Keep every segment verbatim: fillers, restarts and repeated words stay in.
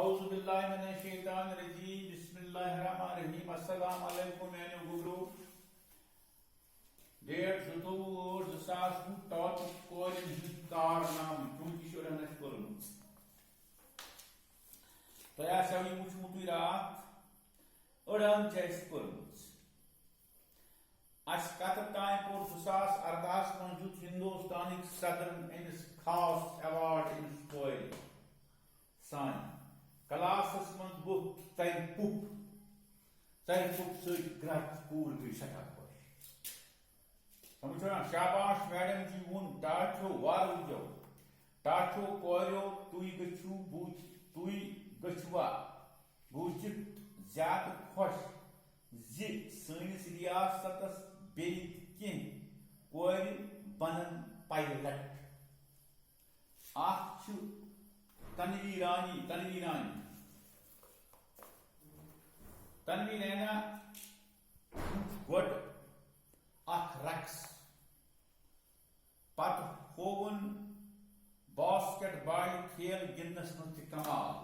اعوذ باللہ من الشیطان الرجیم، بسم اللہ الرحمن الرحیم۔ السلام علیکم میانیو گوبرو۔ ڈیٹ زٕتووُہ ٲٹھ زٕ ساس وُہ، ٹاپک کورٮ۪ن ہٕنٛدۍ کارنامہٕ، چونکہ یہِ چھُ أڑہن اَسہِ پوٚرمُت۔ تۄہہِ آسیو یہِ وٕچھمُتٕے راتھ، أڑہن چھِ اَسہِ پٔرمٕژ۔ اَسہِ کَتھ تام کوٚر زٕ ساس اَردَہَس منٛز دیُت ہِندوستانٕکۍ صدرن أمِس خاص ایوارڈ أمِس کورِ سانہِ کلاسَس منٛز۔ بہٕ ژَرِ پُپ، ژَرِ پُپ سۭتۍ گرٛٮ۪کھ کوٗر گٔے سٮ۪ٹھاہ خۄش۔ سمجھ چھو نا؟ شاباش میڈم جی ووٚن ٹاٹھیو وارٕ وٕچھو۔ ٹاٹھیو کوریو تُہۍ گٔژھِو بوٗ-، تُہۍ گٔژھِوا بوٗزِتھ زیادٕ خۄش زِ سٲنِس ریاستس بیٚیہِ تہِ کینٛہہ کورِ بنن پایلٹ۔ اکھ چھُ تنوی رانی، تنوی رانی۔ تنوی رینا ہیوٚچھ گۄڈٕ اکھ رقص، پتہٕ ہووُن باسکٹ بالہِ کھیل گِنٛدنس منٛز تہِ کمال۔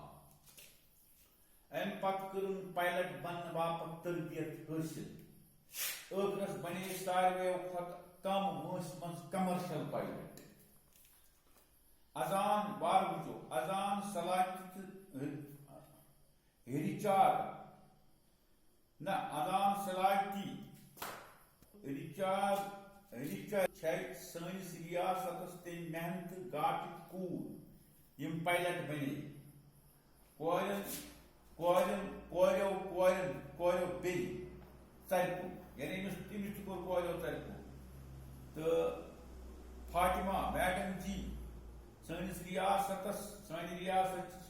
امہِ پتہٕ کٔرٕن پائلٹ بننہٕ باپتھ تربیت حٲصِل۔ ٲخرس بنے ساروِیو کھۄتہٕ کم وٲنٛسہِ منٛز کمرشل پائلٹ۔ اذان وار وٕچھو، اذان سلاتی تہٕ رچارڈ، نہ، اذان سلاتی، رچارڈ، رچارڈ چھِ سٲنِس ریاستس تٔمۍ محنتہٕ گاٹٕکۍ کوٗر، یِم پائلٹ بنے۔ کورٮ۪ن، کورٮ۪ن، کوریو، کورٮ۪ن، کوریو بیٚیہِ ژَرِ پوٚت۔ یعنی أمِس، أمِس تہِ کوٚر کوریو ژَرِ پوٚت۔ تہٕ فاطمہ میڈم جی، سٲنِس ریاستس، سانہِ ریاستٕچ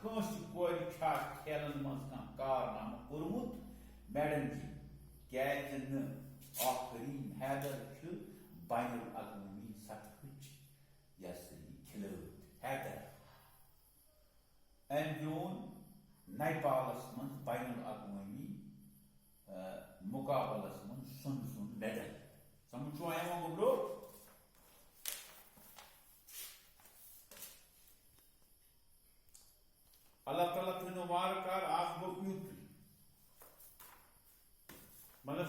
کٲنٛسہِ کورِ چھا کھیلن منٛز کانٛہہ کارنامہٕ کوٚرمُت؟ میڈم جی، کیازِ نہٕ؟ آفرین، حیدر چھُ بین الاقوٲمی سطحٕچ، یہِ ہسا یہِ کھلٲڑۍ حیدر۔ أمۍ زیوٗن نیپالس منٛز بین الاقوٲمی، آ، مقابلس منٛز سۄنہٕ سُنٛد میڈل۔ سمجھ چھُوا یِوان گوٚبرو؟ اللہ تعالیٰ تھٲینو وارٕ کارٕ آز گوٚو یُتُے۔ مطلب،